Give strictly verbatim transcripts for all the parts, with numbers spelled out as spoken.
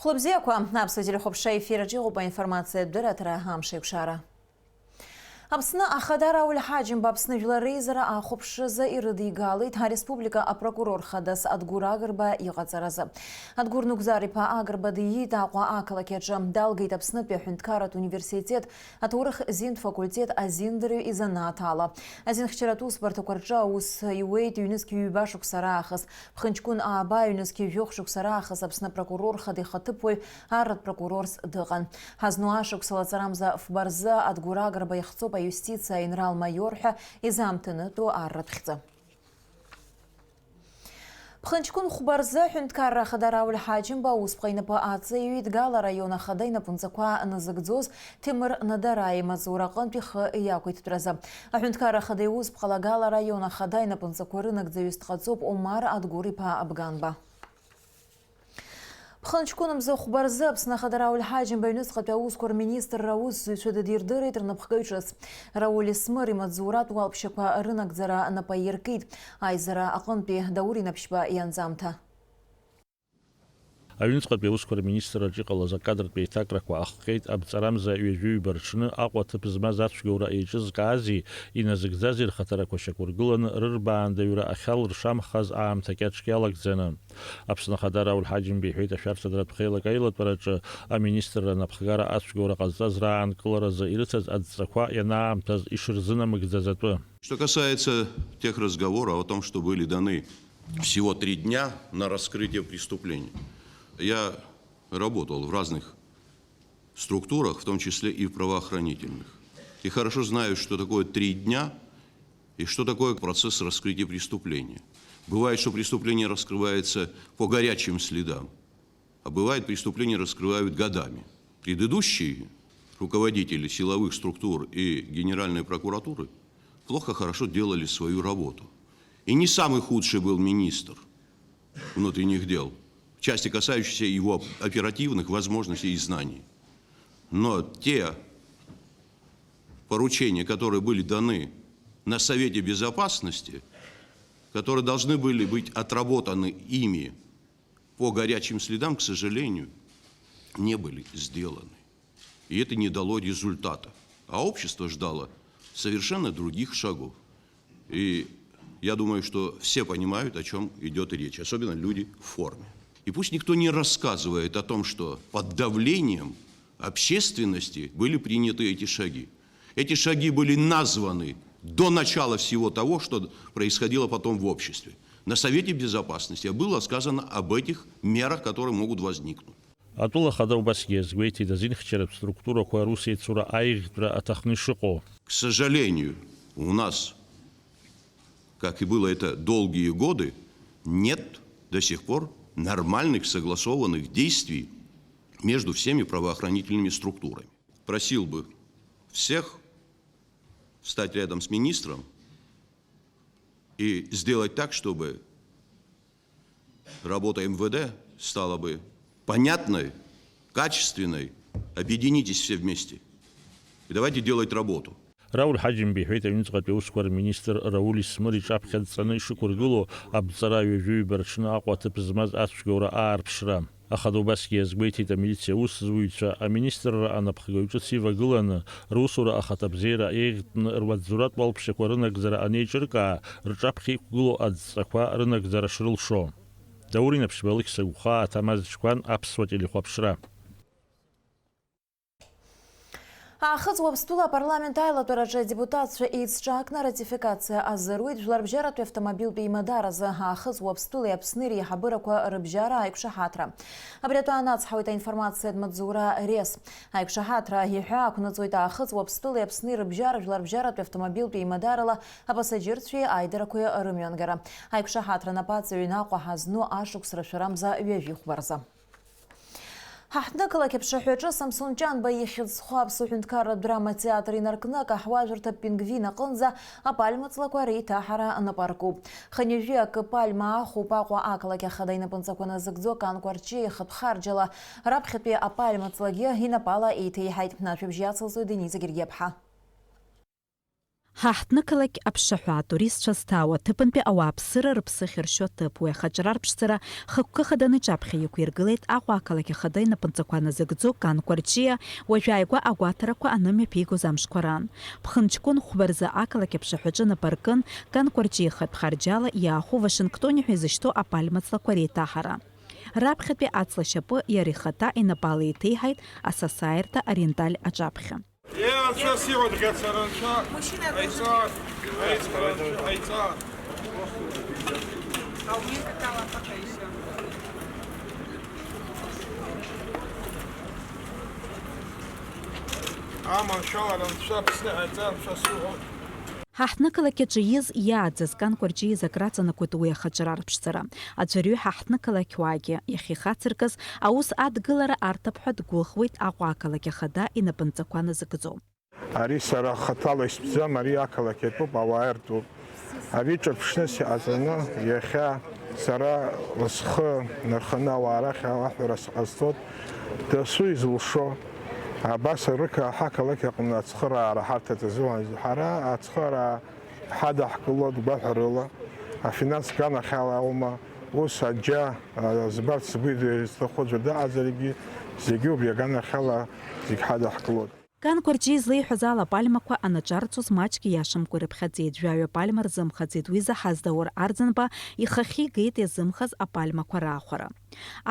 Хәлыбзиақәа, аԥсуа телехәаԥшра ефир аҿы иҟоуп аинформациатә дырраҭара Амш еиқәшара. Аԥсны Ахада Рауль Ҳаџьымба Аԥсны Жәлар Реизара ахәаԥшразы ирыдигалеит ареспублика апрокурор хадас Адгәыр Агрба иҟаҵаразы. Адгәыр Нугзар-иԥа Агрба диит Аҟәа ақалақь аҿы. Далгеит Аԥснытәи аҳәынҭқарратә университет аҭоурых зинтә факультет азиндырҩ изанааҭ ала. Азинхьчаратә усбарҭақәа рҿы аус иуеит ҩнызқь ҩба шықәса раахыс. Ԥхынҷкәын ааба ҩнызқь жәохә шықәса раахыс Аԥсны апрокурор хада ихаҭыԥуаҩ арратә прокурорс дыҟан. Ҳазну ашықәс лаҵарамза фба рзы Адгәыр Агрба иахҵоуп аиустициа аинрал-маиор ҳәа изаамҭанытәу арратә хьӡы. Ԥхынҷкәын хәба рзы аҳәынҭқарра ахада Рауль Ҳаџьымба аусԥҟа инапы аҵаиҩит Гала араион ахада инапынҵақәа назыгӡоз Ҭемыр Надараи имаҵура аҟынтә ихы иақәиҭтәразы. Аҳәынҭқарра ахада иусԥҟала Гала араион ахада инапынҵақәа рынагӡаҩыс дҟаҵоуп Омар Адгәыр-иԥа Абганба. Ԥхынҷкәынмза хәба рзы Аԥсны Ахада Рауль Ҳаџьымба аҩныҵҟатәи аусқәа рминистрра аусзуҩцәа дадирдырит рнапхгаҩ ҿыц. Рауль Смыр имаҵзуратә уалԥшьақәа рынагӡара напы аиркит. Аизара аҟынтәи Даур Инаԥшьба ианҵамҭа. Аҩныҵҟатәи аусқәа рминистрраҿы иҟалаз акадртә еиҭакрақәа ахҟьеит, абҵарамза ҩажәи ҩба рҽны Аҟәа ҭыԥ змаз ацәгьоура еиҿызкаази иназыгӡази рхаҭарақәа шьақәыргыланы рырбаандаҩра ахьалыршамхаз аамҭа кьаҿк иалагӡаны. Аԥсны Ахада Рауль Ҳаџьымба иҳәеит, ашәарҭадратә хеилак аилатәараҿы аминистрра анапхгара ацәгьоура ҟазҵаз раанкыларазы ирыцыз адҵақәа ианаамҭаз ишырзынамыгӡаз атәы. Что касается тех разговоров о том, что были даны всего три дня на раскрытие преступления, я работал в разных структурах, в том числе и в правоохранительных. И хорошо знаю, что такое три дня и что такое процесс раскрытия преступления. Бывает, что преступление раскрывается по горячим следам, а бывает, преступления раскрывают годами. Предыдущие руководители силовых структур и Генеральной прокуратуры плохо хорошо делали свою работу. И не самый худший был министр внутренних дел, в части, касающейся его оперативных возможностей и знаний. Но те поручения, которые были даны на Совете Безопасности, которые должны были быть отработаны ими по горячим следам, к сожалению, не были сделаны. И это не дало результата. А общество ждало совершенно других шагов. И я думаю, что все понимают, о чем идет речь, особенно люди в форме. И пусть никто не рассказывает о том, что под давлением общественности были приняты эти шаги. Эти шаги были названы до начала всего того, что происходило потом в обществе. На Совете Безопасности было сказано об этих мерах, которые могут возникнуть. Атәыла ахада убасгьы иазгәеиҭеит азинхьчаратә структурақәа русеицура аиӷьтәра аҭахны ишыҟоу. К сожалению, у нас, как и было это долгие годы, нет до сих пор нормальных согласованных действий между всеми правоохранительными структурами. Просил бы всех встать рядом с министром и сделать так, чтобы работа МВД стала бы понятной, качественной. Объединитесь все вместе. И давайте делать работу. Рауль Ҳаџьымба иҳәеит, аҩныҵҟатәи аусқәа рминистр Рауль Смыр иҿаԥхьа дҵаны ишықәыргылоу абҵара ҩажәи ҩба рҽны Аҟәа аҭыԥ змаз ацәгьоура аарԥшра. Ахада убасгьы иазгәеиҭеит, амилициа аусзуҩцәа аминистрра анапхгаҩ ҿыц ивагыланы, русура ахаҭабзиара еиӷьтәны рмаҵзуратә уалԥшьақәа рынагӡара анеиҿыркаа, рҿаԥхьа иқәгылоу адҵақәа рынагӡара шрылшо. Даур Инаԥшьба, Алықьса Гәхаа, Ҭамаз Чқәан, Аԥсуа телехәаԥшра. Аахыҵ Уаԥстәыла апарламент аилатәараҿы адепутатцәа еицҿакны аратификациа азыруит Жәларбжьаратәи автомобильтәи имадаразы Аахыҵ Уаԥстәылеи Аԥсни реиҳабырақәа рыбжьара аиқәшаҳаҭра. Абри атәы анацҳауеит аинформациатә маҵзура Рес. Аиқәшаҳаҭра иҳәа ақәнаҵоит Аахыҵ Уаԥстәылеи Аԥсни рыбжьара Жәларбжьаратәи автомобильтәи имадарала апасаџьырцәеи аидарақәеи рымҩангара. Аиқәшаҳаҭра напаҵаҩын Аҟәа ҳазну ашықәс рашәарамза ҩажәи хәба рзы. Ҳаҳҭнықалақь аԥшаҳәаҿы Самсон Ҷанба ихьӡ зху аԥсуа ҳәынҭқарратә драма театр инаркны акаҳуажәырҭа Пингвин аҟынӡа апальма ҵлақәа реиҭаҳара нап аркуп. Хынҩажәи акы пальма ахәуп Аҟәа ақалақь ахада инапынҵақәа назыгӡо Кан Кәарҷиа ихатә харџьала. Раԥхьатәи апальма ҵлагьы инапала еиҭеиҳаит. Ашәыбжь иацылҵоит Дениза Гергиаԥҳа. Ҳаҳҭнықалақь аԥшаҳәа атуристцәа зҭаау аҭыԥантәи ауааԥсыра рыԥсы ахьыршьо аҭыԥ, уи ахаҿра арԥшӡара хықәкы хаданы иҿаԥхьа иқәиргылеит Аҟәа ақалақь ахада инапынҵақәа назыгӡо Кан Кәарҷиа, уажәааигәа агәаҭарақәа анымҩаԥигоз амшқәа раан. Ԥхынҷкәын хәба рзы ақалақь аԥшаҳәаҿы нап аркын Кан Кәарҷиа ихатә харџьала иаахәо Вашингтони ҳәа изышьҭоу апальма ҵлақәа реиҭаҳара. Раԥхьатәи аҵла шьапы иара ихаҭа инапала еиҭеиҳаит асасааирҭа Ориенталь аҿаԥхьа. Е, анцәа сиуеит, ӷьаца, анцәа. Мужчина, ҟаиҵа, ҟаиҵа, ҟаиҵа. Аманшәалара анцәа, Аԥсны ҟаиҵа, анцәа суҳәоит. Ҳаҳҭнықалақь аҿы ииз иааӡаз Кан Кәарҷиа изы акраҵанакуеит уи ахаҿра арԥшӡара. Аӡәырҩы ҳаҳҭнықалақьуаагьы иахьихацыркыз аус адгылара арҭап ҳәа дгәыӷуеит Аҟәа ақалақь ахада инапынҵақәа назыгӡо. Ари сара хаҭала истәӡам, ари ақалақь атәуп, ауаа иртәуп. Ари ҿырԥшны сиҟаҵаны, иахьа сара схы нарханы ауаа рахь аҳәара сҟазҵоит, дасу изылшо. Абас рыка ҳақалақь аҟны ацхыраара ҳарҭаҵазуан. Ҳара ацхыраара ҳадаҳкылоит гәаҳәарыла, афинанс ганахьала аума, ус аџьа, а, збарц сгәы изҭаху аӡәыр дыҟаӡаргьы, зегьы убри аганахьала зегь ҳадаҳкылоит. Кан Кәарҷиа излеиҳәаз ала, апальмақәа анаҿарҵоз маҷк иашамкәа ирыԥхьаӡеит, жәаҩа пальма рзымхаӡеит, уи заҳаз Даур Арӡынба ихахьы игеит иазымхаз апальмақәа раахәара.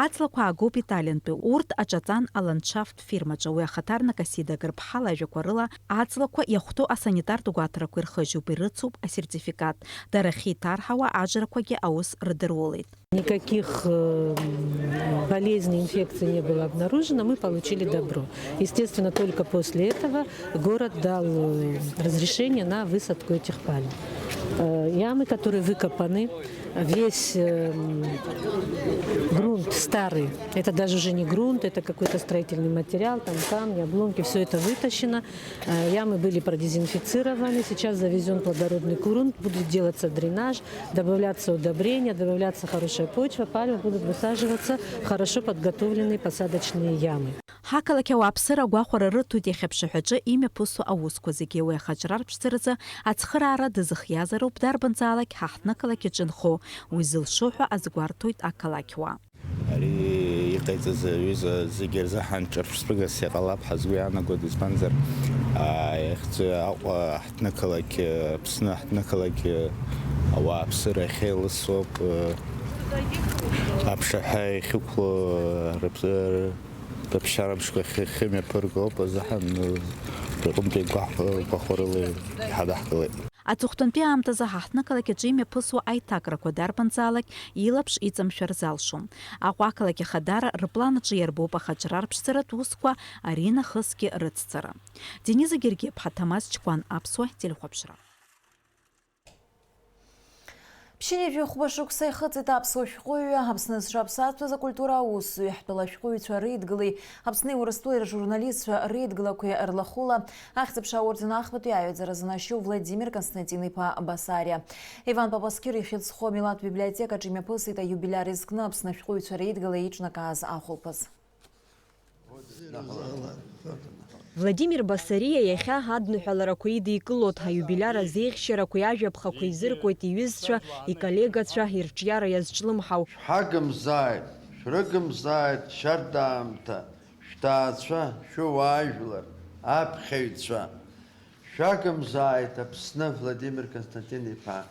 Аҵлақәа аагоуп Италиантәи, урҭ аҿаҵан аландшафт фирмаҿы, уи ахаҭарнак Асида Гырԥҳа лажәақәа рыла, аҵлақәа иахәҭоу асанитартә гәаҭарақәа ирхыжьуп, ирыцуп асертификат, дара ахьеиҭарҳауа аџрақәагьы аус рдыруалеит. Никаких, э, болезней, инфекций не было обнаружено, мы получили добро. Естественно, только после этого город дал, э, разрешение на высадку этих пальм. Э, ямы, которые выкопаны, весь, э, м, грунт старый, это даже уже не грунт, это какой-то строительный материал, там камни, обломки, всё это вытащено. Э, ямы были продезинфицированы, сейчас завезён плодородный грунт, будет делаться дренаж, добавляться удобрения, добавляться хорошая почва, пальмы будут высаживаться в хорошо подготовленные посадочные ямы. Ҳақалақь ауааԥсыра агәахәара рыҭоит иахьа аԥшаҳәаҿы имҩаԥысуа аусқәа зегьы, уи ахаҿра арԥшӡаразы ацхыраара дазыхиазароуп дарбанзаалак ҳаҳҭнықалақь аҿы инхо, уи зылшо ҳәа азгәарҭоит ақалақьуаа. Ари иҟаиҵаз аҩыза зегьы рзы ҳанҿарԥштәыгас иҟалап ҳәа сгәы иаанагоит, избанзар, аа, иахьӡ-, Аҟәа ҳҭнықалақь, Аԥсны ҳҭнықалақь, ауааԥсыра ахьеилысоуп, аԥшаҳәа иахьықәло рыԥ-, рыԥсшьара мшқәа ахьы-, ахьымҩаԥырго ауп азыҳәан, рҟынтәи гәаҳ-, гәахәарыла иҳадаҳкылеит. Аҵыхәтәантәи аамҭазы ҳаҳҭнықалақь аҿы имҩаԥысуа аиҭакрақәа дарбанзаалак илаԥш иҵамшәар залшом. Аҟәа ақалақь ахадара рыплан аҿы иарбоуп ахаҿра арԥшӡаратә усқәа аринахысгьы рыцҵара. Дениза Гергиаԥҳа, Ҭамаз Чкәан, Аԥсуа телехәаԥшра. Ԥшьынҩажәи хәба шықәса ихыҵит аԥсуа шәҟәыҩҩы, Аԥсны зҽаԥсазтәыз акультура аусзуҩы, ҳтәыла ашәҟәыҩҩцәа реидгылеи Аԥсни Урыстәылеи ржурналистцәа реидгылақәеи рлахәыла, ахьӡ-аԥша аорден ахԥатәи аҩаӡара занашьоу Владимир Константин-иԥа Басариа. Иван Папаскир ихьыӡ зху амилаҭтә библиотекаҿы имҩаԥысит аиубилиар изкны Аԥсны ашәҟәыҩҩцәа реидгыла еиҿнакааз ахәылԥаз. Владимир Басариа иахьа адныҳәаларақәа идикылоит, аиубилиар азеиӷьшьарақәеи ажәаԥхақәеи изыркуеит иҩызцәа, иколлегацәа, ирҿиара иазҿлымҳау. Шәҳагымзааит, шәрыгымзааит шьарда аамҭа, шәҭаацәа, шәыуаажәлар, аԥхьаҩцәа. Шәагымзааит Аԥсны, Владимир Константин-иԥа.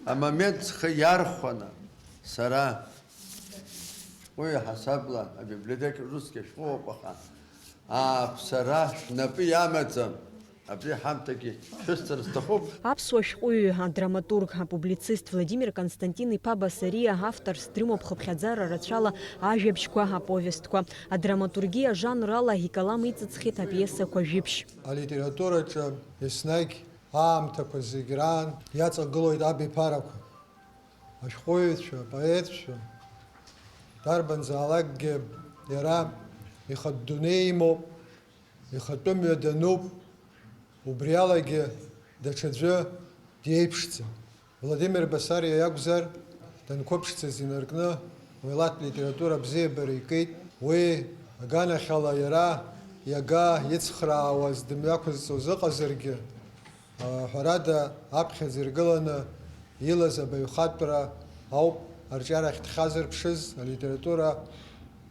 Амомент схы иархәаны сара, уи ҳасабла абиблиотека русские шәҟәыуп, аха, аа, сара шәнапы иамаӡам, абри ҳамҭагьы шәысҭар сҭахуп. Аԥсуа шәҟәыҩҩы, адраматург, апублицист Владимир Константин-иԥа Басариа авторс дрымоуп хыԥхьаӡара рацәала ажәабжьқәа, аповестқәа. Адраматургиа ажанр ала икалам иҵыҵхьеит апиесақәа жәиԥшь. Алитератураҿы еснагь аамҭақәа зегь раан иаҵагылоит абиԥарақәа. Ашәҟәыҩҩцәа, апоетцәа, дарбанзаалакгьы иара ихатә дунеи имоуп, ихатәы мҩа дануп, убриалагьы даҽаӡәы диеиԥшӡам. Владимир Басариа иакәзар, данқәыԥшӡаз инаркны, уи лаҭ литература абзиабара икит. Уи аганахьала иара иага ицхраауаз дымҩақәызҵоз ыҟазаргьы, Ҳәарада, аԥхьаӡа иргыланы илаз абаҩхатәра ауп арҿиарахь дхьазырԥшыз, алитература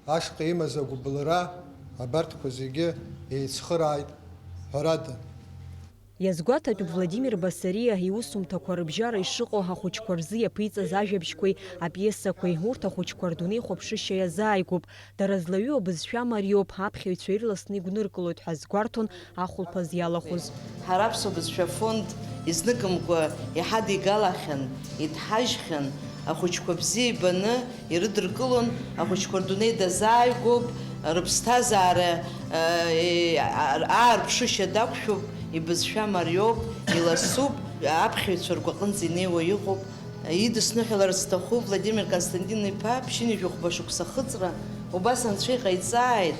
ашҟа имаз агәыбылра, абарҭқәа зегьы еицхырааит, ҳәарада. Иазгәаҭатәуп Владимир Басариа иусумҭақәа рыбжьара ишыҟоу ахәыҷқәа рзы иаԥиҵаз ажәабжьқәеи апиесақәеи. Урҭ ахәыҷқәа рдунеихәаԥшышьа иазааигәоуп. Дара злаҩу абызшәа мариоуп, аԥхьаҩцәа ирласны игәныркылоит ҳәа азгәарҭон ахәылԥаз иалахәыз. Ҳара аԥсуа бызшәа афонд изныкымкәа иҳадигалахьан, идҳажьхьан, ахәыҷқәа бзиа ибаны ирыдыркылон, ахәыҷқәа рдунеи дазааигәоуп, рыԥсҭазаара, э, аарԥшышьа дақәшәуп, ибызшәа мариоуп, иласуп, аԥхьаҩцәа ргәаҟынӡа инеиуа иҟоуп. Идысныҳәаларц сҭахуп, Владимир Константин-иԥа ԥшьынҩажәи хәба шықәса ахыҵра убас анцәа иҟаиҵааит,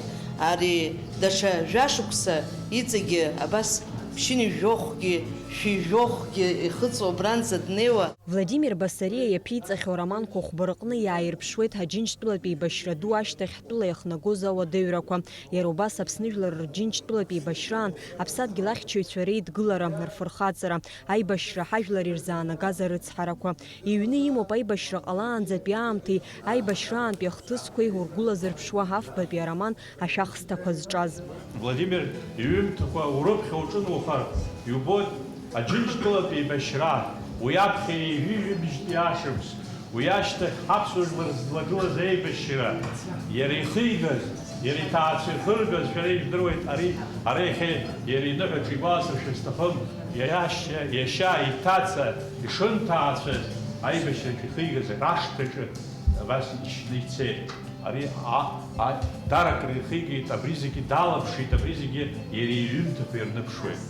ари даҽа жәа шықәса иҵегьы абас ԥшьынҩажәохәгьы, шәи жәохәгьы ихыҵуа убранӡа днеиуа. Владимир Басариа иаԥиҵахьоу ароманқәа хәба рҟны иааирԥшуеит Аџьынџьтәылатә еибашьра ду ашьҭахь ҳтәыла иахнагоз ауадаҩрақәа. Иара убас Аԥсны жәлар рџьынџьтәылатә еибашьраан аԥсадгьыл ахьчаҩцәа реидгылара, рфырхаҵара, аибашьра, ҳажәлар ирзаанагаз арыцҳарақәа. Иҩны имоуп аибашьра ҟалаанӡатәи аамҭеи аибашьраантәи ахҭысқәеи ургәылазырԥшуа афбатәи ароман ашәахсҭақәа зҿаз. Владимир иҩымҭақәа урыԥхьа уҿынухар, иубоит Аџьынџьтәылатә еибашьра, уи аԥхьа ҩажәи ҩымжтәи ашықәс, уи ашьҭахь ҳаԥсуа жәлар зладылаз аибашьра, иара ихигаз, иара иҭаацәа ихыргаз шәара ижәдыруеит, ари, ара иахьа иара иныҳәаҿа игәаласыршәар сҭахым, иашьа, иашьа, иҭаца ишынҭаацәаз аибашьраҿы ихигаз рашҭаҿы абас ишьны ицеит. Ари а, а, даракра ихигеит, абри зегьы далаԥшит, абри зегьы иара иҩымҭақәа ирныԥшуеит.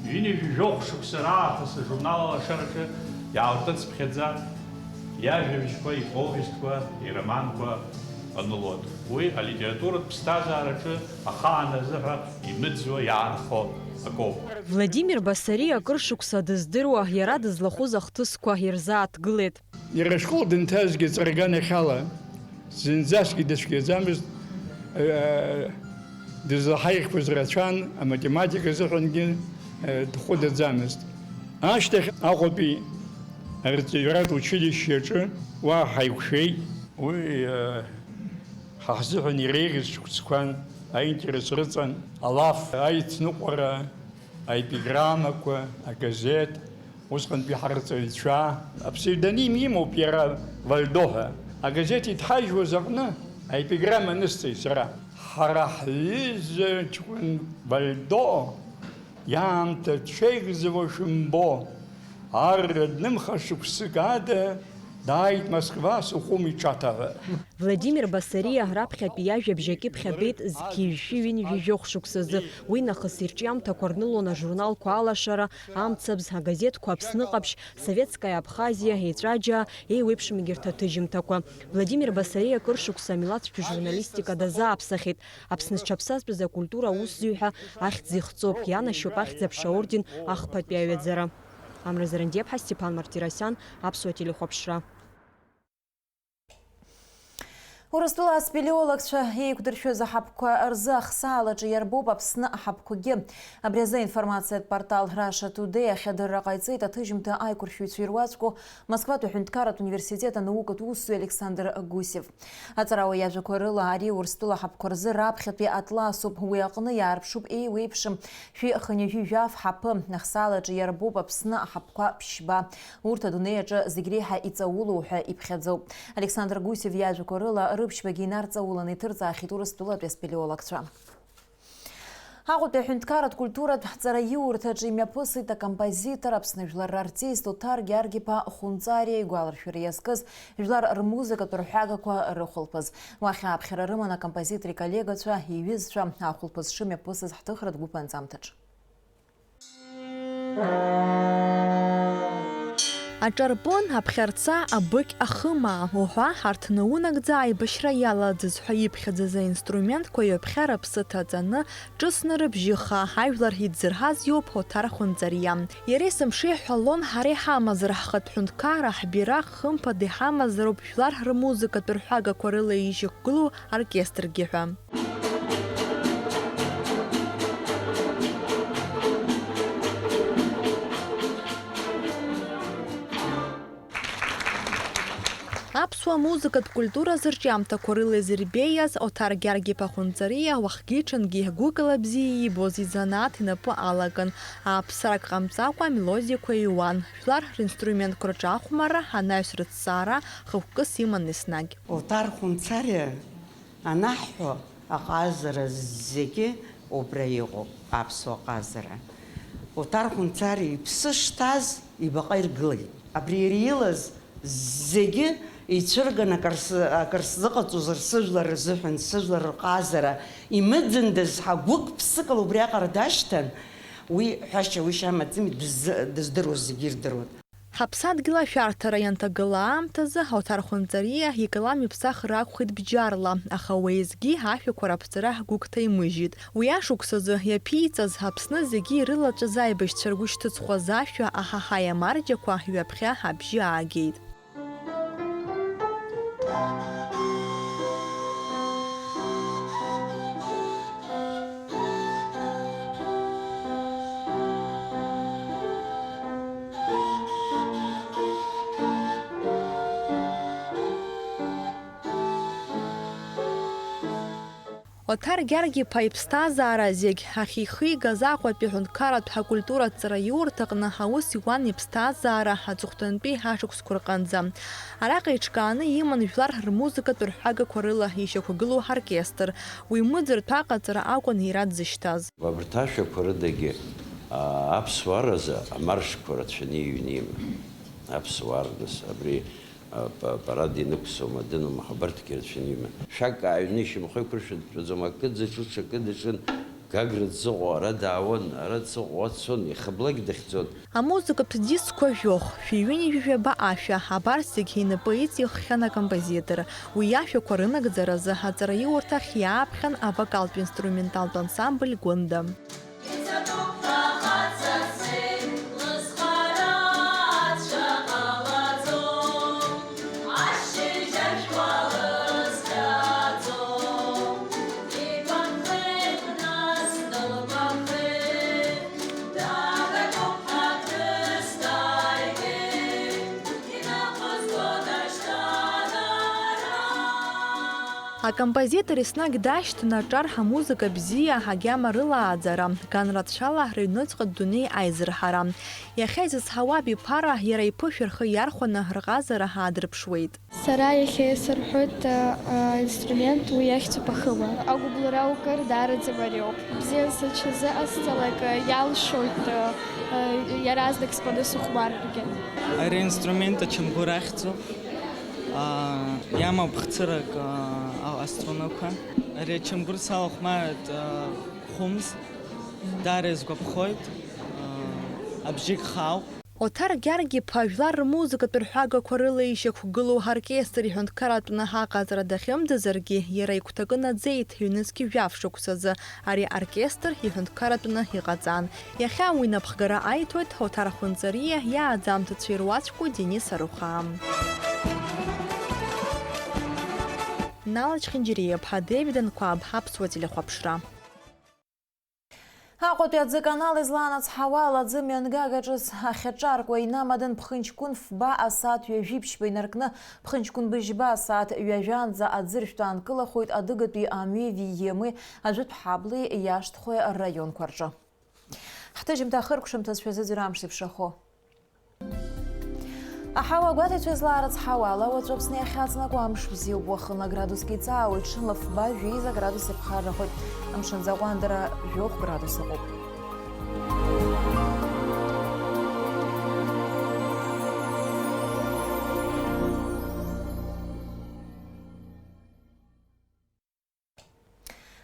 Ҩынҩажәи жәохә шықәса раахыс ажурнал алашараҿы иаалҿыцԥхьаӡа иажәабжьқәа, иповестқәа, ироманқәа анылоит. Уи алитературатә ԥсҭазаараҿы ахаан азыҳәа имыӡуа иаанхо акоуп. Владимир Басариа акыр шықәса дыздыруа, иара дызлахәыз ахҭысқәа ирзааҭгылеит. Иара ашкол дынҭазгьы ҵарганахьала, зынӡаскгьы дыцәгьаӡамызт, э, дызлаҳаихьқәаз рацәан, аматематика азыҳәангьы, э, дхәыдаӡамызт. Ашьҭахь Аҟәатәи арҵаҩратә училишьче аҿы уа ҳаиқәшәеит. Уи, э, ҳа ҳзыҳәан иреиӷьыз шықәсқәан, аинтерес рыҵан, алаф, аицныҟәара, аепиграммақәа, агазеҭ, усҟантәи ҳарҵаҩцәа. Апсевдоним имоуп иара Вальдо ҳәа. Агазеҭ идҳажьуаз аҟны аепиграмма анысҵеит сара. Ҳара ҳҩыза ҷкәын Вальдо иаамҭа дшеиӷьзауа шәымбо, арра днымха шықәсык ада дааит Москва Сухум иҽаҭаҳәа. Владимир Басариа раԥхьатәи иажәабжь акьыԥхь абеит зқьи жәшәи ҩынҩажәи жәохә шықәсазы, уи нахыс ирҿиамҭақәа рнылон ажурналқәа Алашара, Амцабз, агазеҭқәа Аԥсны ҟаԥшь, Советская Абхазиа, Еҵәаџьаа, еиуеиԥшым егьырҭ аҭыжьымҭақәа. Владимир Басариа акыр шықәса амилаҭтә журналистика дазааԥсахьеит. Аԥсны зҽаԥсазтәыз акультура аусзуҩ ҳәа ахьӡ ихҵоуп, ианашьоуп ахьӡ-аԥша аорден ахԥатәи аҩаӡара. Амра Зарандиаԥҳа, Степан Мартиросиан, Аԥсуа телехәаԥшра. Урыстәыла аспелеологцәа еиқәдыршәаз аҳаԥқәа рзы ахсаалаҿы иарбоуп Аԥсны аҳаԥқәагьы. Абри азы аинформациатә портал Russia Today ахьадырра ҟаиҵеит аҭыжьымҭа аиқәыршәаҩцәа ируаӡәку Москватәи аҳәынҭқарратә университет анаукатә усзуҩ Александр Гусев. Аҵарауаҩ иажәақәа рыла, ари Урыстәыла аҳаԥқәа рзы раԥхьатәи атласуп, уи аҟны иаарԥшуп еиуеиԥшым шәи хынҩажәи жәаф ҳаԥы, ахсаалаҿы иарбоуп Аԥсны аҳаԥқәа ԥшьба. Урҭ адунеи аҿы зегь реиҳа иҵаулоу ҳәа иԥхьаӡоуп. Александр Гусев иажәақәа рыла, рыԥшьбагьы инарҵауланы иҭырҵаахьеит Урыстәылатәи аспелеологцәа. Аҟәатәи аҳәынҭқарратә культуратә ҵараиурҭаҿы имҩаԥысит акомпозитор, Аԥсны жәлар рартист Оҭар Георги-иԥа Хәынҵариа игәаларшәара иазкыз жәлар рмузыкатә рҳәагақәа рыхәылԥаз. Уахь ааԥхьара рыман акомпозитор иколлегацәа, иҩызцәа, ахәылԥаз шымҩаԥысыз ҳҭыхратә гәыԥ анҵамҭаҿ. Аҿарпын, аԥхьарца, абыкь, ахымаа уҳәа, ҳарҭ наунагӡа аибашьра иалаӡыз ҳәа иԥхьаӡаз аинструментқәа ҩаԥхьа рыԥсы ҭаҵаны, ҿыцны рыбжьы хаа ҳажәлар идзырҳаз иоуп Оҭар Хәынҵариа. Иара есымша иҳәалон, ҳара иҳамазар ҳхатә ҳәынҭқарра, ҳбираҟ, хымԥада иҳамазароуп жәлар рмузыкатә рҳәагақәа рыла еижьықәгылоу оркестргьы ҳәа. Амузыкатә культуразы рҿиамҭақәа рыла изырбеиаз Оҭар Гьаргь-иԥа Хәынҵариа уахгьы-ҽынгьы гәыкала бзиа иибоз изанааҭ инапы алакын, ааԥсарак ҟамҵакәа амелодиақәа иуан, жәлар ринструментқәа рҿы ахәмарра, анаҩс рыҭҵаара хықәкыс иман еснагь. Оҭар Хәынҵариа анаҳҳәо, аҟазара зегьы убра иҟоуп, аԥсуа ҟазара. Оҭар Хәынҵариа иԥсы шҭаз ибаҟа иргылеит. Абри иара илаз зегьы ицәырган, акыр с-, акыр сзыҟаҵозар сыжәлар рзыҳәан, сыжәлар рҟазара имыӡындаз ҳәа гәык-ԥсыкала убриаҟара дашьҭан, уи ҳәашьа-уишьа амаӡами, дыз-, дыздыруаз зегьы ирдыруан. Ҳаԥсадгьыл ашәарҭара ианҭагыла аамҭазы Оҭар Хәынҵариа икалам иԥсахыр акәхеит бџьарла, аха уеизгьы ашәақәа раԥҵара гәык ҭаимыжьит. Уи ашықәсазы иаԥиҵаз Аԥсны зегьы ирылаҵәаз аибашьцәа ргәы шьҭыҵхуаз ашәа аҳаҳаи амарџьақәа ҩаԥхьа абжьы аагеит. Оҭар Гьаргь-иԥа иԥсҭазаара зегь ахьихигаз Аҟәатәи аҳәынҭқарратә ҳакультура аҵараиурҭаҟны аус иуан иԥсҭазаара аҵыхәтәантәи ашықәсқәа рҟынӡа. Араҟа иҿкааны иман жәлар рмузыкатә рҳәагақәа рыла ишьақәгылоу ҳоркестр. Уи мыӡыртә аҟаҵара акәын иара дзышьҭаз. Абарҭ ашәақәа рыдагьы, аа, аԥсуаразы амаршқәа рацәаны иҩны иман. Аԥсуаа рныс абри, а, па-, парад инықәсома, дынума, абарҭгьы рацәаны иман. Шәак ааҩны ишьамхы еиқәыршәатәӡом, акы дзаҿу ҽакы даҿын, Гагра дзыҟоу ара даауан, ара дзыҟоу ацон, иахьаблагь дахьӡон. Амузыкатә дискқәа жәохә, шәи ҩынҩажәи жәаба ашәа, абарҭ зегьы инапы иҵиххьан акомпозитор. Уи иашәақәа рынагӡаразы аҵараиурҭахь иааԥхьан авокалтә-инструменталтә ансамбль Гәында. Акомпозитор еснагь дашьҭан аҿар, амузыка бзиа, агьама рылааӡара, ган рацәала рыҩныҵҟа дунеи аизырҳара. Иахьа изызҳауа абиԥара иара иԥышәа рхы иархәаны рҟазара аадырԥшуеит. Сара иахьа исырҳәоит, а, а, инструмент, уи иахьӡуп ахыма. Агәыбылра укыр, даараӡа мариоуп. Бзиан сыҽазыҟасҵалак, а, иалшоит, а, а, иаразнак сҟаны сыхәмарргьы. Ари аинструмент ачамгәыр ахьӡуп. А, иамоуп хцырак, а, а, аструнақәа. Ари ачамгәыр салахәмарит, а, хәымз. Даара исгәаԥхоит, а, абжьык хаауп. Оҭар Гьаргь-иԥа жәлар рмузыкатә рҳәагақәа рыла ишьақәгылоу ҳоркестр иҳәынҭқарратәны аҟаҵара дахьымӡазаргьы, иара игәҭакы наӡеит, ҩнызқь жәаф шықәсазы ари аоркестр иҳәынҭқарратәны иҟаҵан. Иахьа уи напхгара аиҭоит Оҭар Хәынҵариа иааӡамҭацәа ируаӡәку Денис Арухаа. Нала Чхинџьириаԥҳа, Девид Анқәаб, Аԥсуа телехәаԥшра. Аҟәатәи аӡы канал излаанацҳауа алаӡы мҩангага ҿыц ахьаҿаркуа инамадын ԥхынҷкәын фба асааҭ ҩажәи ԥшьба инаркны, ԥхынҷкәын быжьба асааҭ ҩажәаанӡа аӡы ршәҭ аанкылахоит адыгатәи Амҩеи Виемы ажәытә ҳаблеи Иашҭхәеи раионқәа рҿы. Ҳҭыжьымҭа ахыркәшамҭаз шәазыӡырҩ амш зеиԥшрахо. Аҳауа агәаҭаҩцәа излаарыцҳауа ала, уаҵәы Аԥсны иахьаҵнакуа амш бзиоуп, уахынла градуск иҵаауеит, ҽынла фба жәеиза градус иԥхаррахоит, амшынӡы аҟәандара жәохә градус ыҟоуп.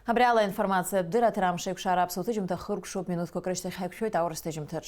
Абри ала аинформациатә дырраҭара Амш еиқәшара аԥсуа ҭыжьымҭа хыркәшоуп, минуҭқәак рышьҭахь ҳаиқәшәоит аурыс ҭыжьымҭаҿ.